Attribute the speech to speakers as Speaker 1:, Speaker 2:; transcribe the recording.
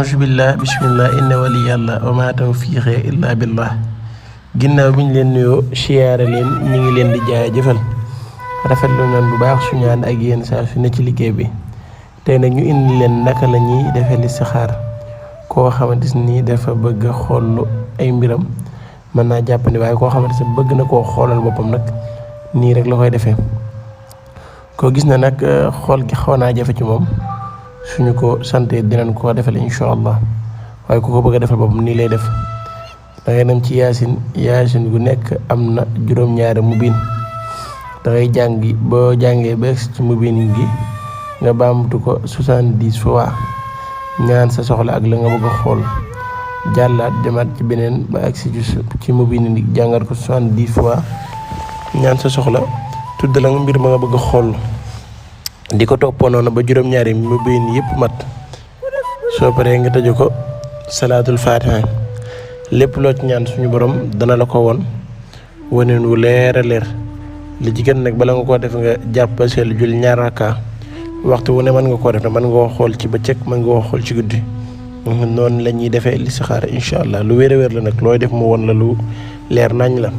Speaker 1: auzu billah bismillah inna waliyallah wa ma tawfiqi illa billah. ginnaaw bi ñu leen nuyoo siyaare leen ñi ngi leen di jaajëfal rafetlu nañ bu baax suñu ànd ak yéen saa su ne ci liggéey bi. tey nag ñu indi leen naka la ñuy defee listixaar koo xamante ni dafa bëgg a xool ay mbiram mën naa jàppandi, waaye koo xamante ni bëgg na koo xoolal boppam nag nii rek la koy defee. koo gis na nag xool gi xaw naa jafe ci moom suñu ko sante dinañ ko defal incha allah, waaye ku ko bëgg a defal boppam nii lay def. da ngay dem ci yaasin gu nekk am na juróom-ñaari mubin. da ngay jàngi boo jàngee ba ci mubin gi nga baamtu ko 70 fois ñaan sa soxla ak la nga bëgg a xool, jàllaat demaat ci beneen ba agsi ci mubin gi jàngat ko 70 fois ñaan sa soxla, tudd la nga mbir ma nga bëgg a xool, di ko toppoo noonu ba juróom-ñaari mubin yëpp mat. soo paree nga tëju ko salaatul fatiha. lépp loo ci ñaan suñu borom dana la ko won waneen wu leer a leer. li ci gën nag bala nga koo def nga jàpp seel jul ñaar rakka. waxtu wu ne mën nga koo def mën nga koo xool ci bëccëg, mën nga koo xool ci guddi. noonu la ñuy defee listixaar incha allah lu wér a wér la nag looy def mu won la lu leer nañ la.